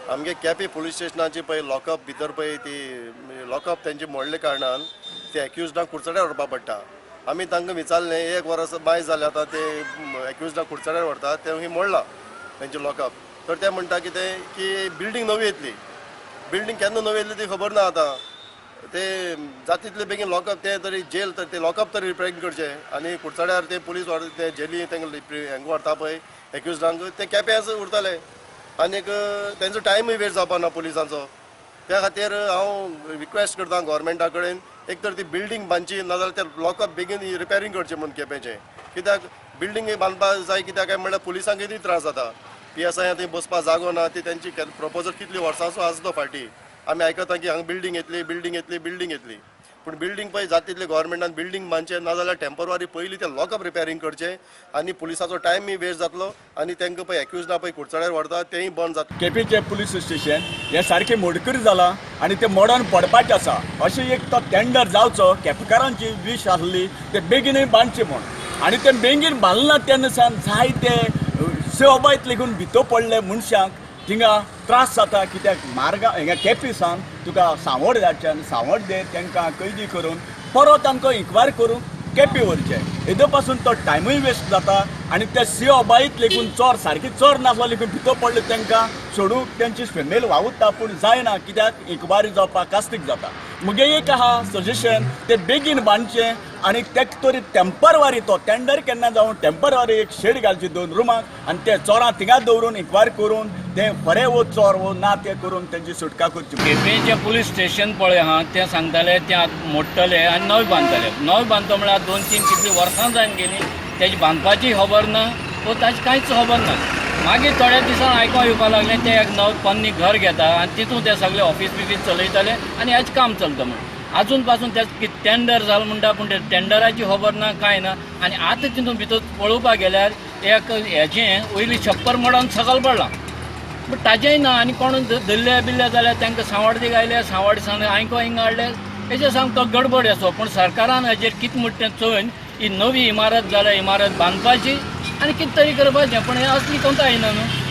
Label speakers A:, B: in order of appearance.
A: आमगे केपें पुलीस स्टेशनाची पळय लॉकअप भितर पळय ती लॉकअप तेंची मोडले कारणान ते एक्युजडाक कुडचड्यार व्हरपा पडटा. आमी तांकां विचारलें, एक वर्स बाय जालें आतां ते एक्युजडाक कुडचड्यार व्हरता, ते मोडला तेंचें लॉकअप. तर ते म्हणटा कितें की बिल्डींग नवी येतली. बिल्डींग केन्ना नवी येतली ती खबर ना. आतां ते जाता तितले बेगीन लॉकअप ते तरी जेल तर ते लॉकअप तरी रिपेरींग करचें आनी कुडचड्यार ते पुलीस ते जेली तांकां हांगा व्हरता पळय एक्युजडांक, ते केप्यांच उरतले आनीक तेंचो टायमूय वेस्ट जावपा ना पुलिसांचो. त्या खातीर हांव रिक्वेस्ट करता गोवोरमेंटा कडेन, एक तर ती बिल्डींग बांदची, नाजाल्यार ते लॉकअप बेगीन रिपेरींग करचें म्हणून केपेंचें. कित्याक बिल्डींग बांदपाक जाय, कित्याक काय म्हणल्यार पुलिसांक कितें त्रास जाता. पीएसआय थंय बसपाक जागो ना. ती तेंची प्रपोजल कितली वर्सांचो आसा तो फाटीं आमी आयकता की हांगा बिल्डींग येतली, बिल्डींग येतली, बिल्डींग येतली. पूण बिल्डींग पळय जाता तितले गोवोरमेंटान बिल्डींग बांदचें, नाजाल्यार टेंपररी पयलीं ते लॉकअप रिपेरींग करचें आनी पुलिसाचो टायमूय वेस्ट जातलो आनी तांकां पळय एक्युजडां पळय कुडचड्यार व्हरता तेंय बंद जातलें.
B: केपेंचें पुलीस स्टेशन हें सारकें मोडकरी जालां आनी तें मोडोन पडपाचें आसा. अशें एक तो टेंडर जावचो. केपेकारांची वीश आसली ते बेगीनय बांदचें म्हूण आनी ते बेगीन बांदना तेन्ना सावन जायते सेवाबायत लेगून भितर पडले मनशांक थिंगा त्रास जाता. कित्याक मार्गा हिंगा केपी सावन तुका सांवड धाडचें आनी सांवड्डे तांकां कैदी करून परत तांकां इन्क्वायरी करून केपी व्हरचें. हेजे पासून तो टायमूय वेस्ट जाता आनी ते सिओबायत लेगून चोर सारकी चोर नासलो लेगून भितर पडले तांकां सोडूंक तेंची फेमेल वावुरता, पूण जायना, कित्याक इन्क्वायरी जावपाक कास्तीक जाता. मुगे एक आहा सजेशन, ते बेगीन बांदचें आनी तेक तरी टेंपरवारी तो टेंडर केन्ना जावन टेंपरवारी एक शेड घालची दोन रुमाक आनी ते चोरां थिंगा दवरून इन्क्वायरी करून ते खरें वो चोर वो ना ते करून तेंची सुटका करची.
C: केपेंचें पुलीस स्टेशन पळय आहा, तें सांगताले तें आतां मोडटले आनी नवें बांदतले. नवें बांदतो म्हळ्यार 2-3 कितलीं वर्सां जावन गेलीं, तेजी बांदपाची खबर ना वो ताजी कांयच खबर ना. मागीर थोड्या दिसान आयकोंक येवपाक लागलें ते एक नवें पोन्नी घर घेता आनी तितून ते सगळे ऑफिस बिफीस चलयतले आनी हेच काम चलता म्हूण. आजून पासून ते टेंडर जालें म्हणटा, पूण ते टेंडराची खबर ना, कांय ना. आनी आतां तितून भितर पळोवपाक गेल्यार एक हेजें वयली छप्पर मोडोन सकयल पडलां, बट ताजेंय ना. आनी कोण धरले बिल्ले जाल्यार तांकां सांवड्डे आयले, सांवड्डे सावन आयको हिंगा हाडले, हेजे सांग तो गडबड आसो. पूण सरकारान हेजेर कितें म्हणटा तें चोयन ही नवी इमारत जाल्यार इमारत बांदपाची आनी कितें तरी करपाचें, पूण हें असली कोणता येना न्हू.